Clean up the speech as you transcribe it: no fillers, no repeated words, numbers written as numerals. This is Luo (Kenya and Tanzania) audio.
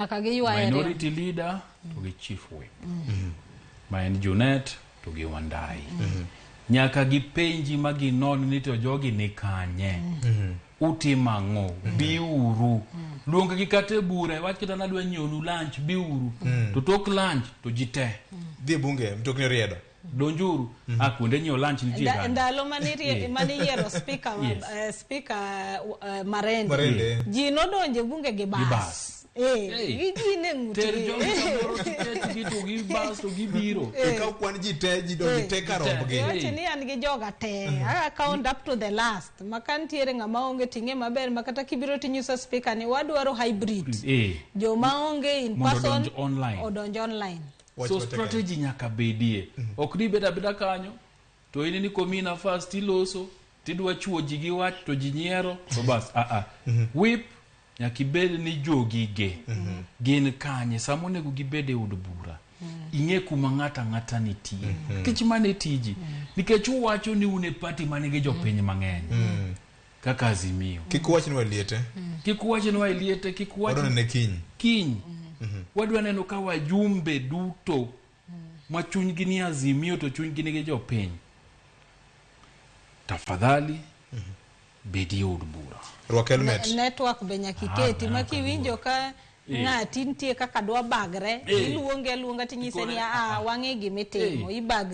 Nyaka giywaye ariyo. Minority leader to gi chief whip ma en Junet to gi Wandayi. Nyaka gipenji ma ginon ni to jogi ni kanye. Utimo ang'o? Biuru. Luong gi kata e bura, iwach kata nadwa nyiewonu lunch, biuru. To tok lunch to ji te. Dhi e bunge, mtokni oriedo. Donjuru. Ah, kuonde nyiewo lunch nitie Nda, kanyo. ndalo mane mane iyiero speaker Yes. speaker Marende. Marende. Ji nodonjo e bunge gi bas. Gi bas. Eh, Hey. gi ji ne ng'utgi. Ter jogi kamoro tiketgi to gi bas to gibiro. Ikaw kwan ji te, ji donjo te ka rombgi. Iwacho ni an gi joga te, I count up to the last. Ma ka nitiere ng'ama onge ting'e maber ma kata kibiro tinyiso speaker ni wadwaro hybrid. Joma onge in Mondo person odonj online. odonj online. Wach So matek ahinya. strategy nyaka bedie. Ok ni ibed abeda kanyo to in ni komiyi nafas tiloso tidwa chuo ji gi wach to ji nyiero to bas a a. Whip nyaka ibed ni jogige gin kanye sama onego gibed e od bura. Ing'e kuma ng'ato ang'ata nitie. Nikech mano e tiji. Nikech uwacho ni un e party manigi jopiny mang'eny. Kaka Azimio. Kik uwach ni waliete. Kik uwach ni waliete, kik uwach Wadwa nene kiny. Kiny. Wadwa neno ka wajumbe duto ma chunygi ni Azimio to chunygi nigi jopiny. Tafadhali bedi e od bura. Rwak helmet. Network be nyaka iketi ma kiwinjo ka ng'ati nitie kaka dwa bagre, iluonge aluonga tinyise ni a wang'e gima itimo, ibag.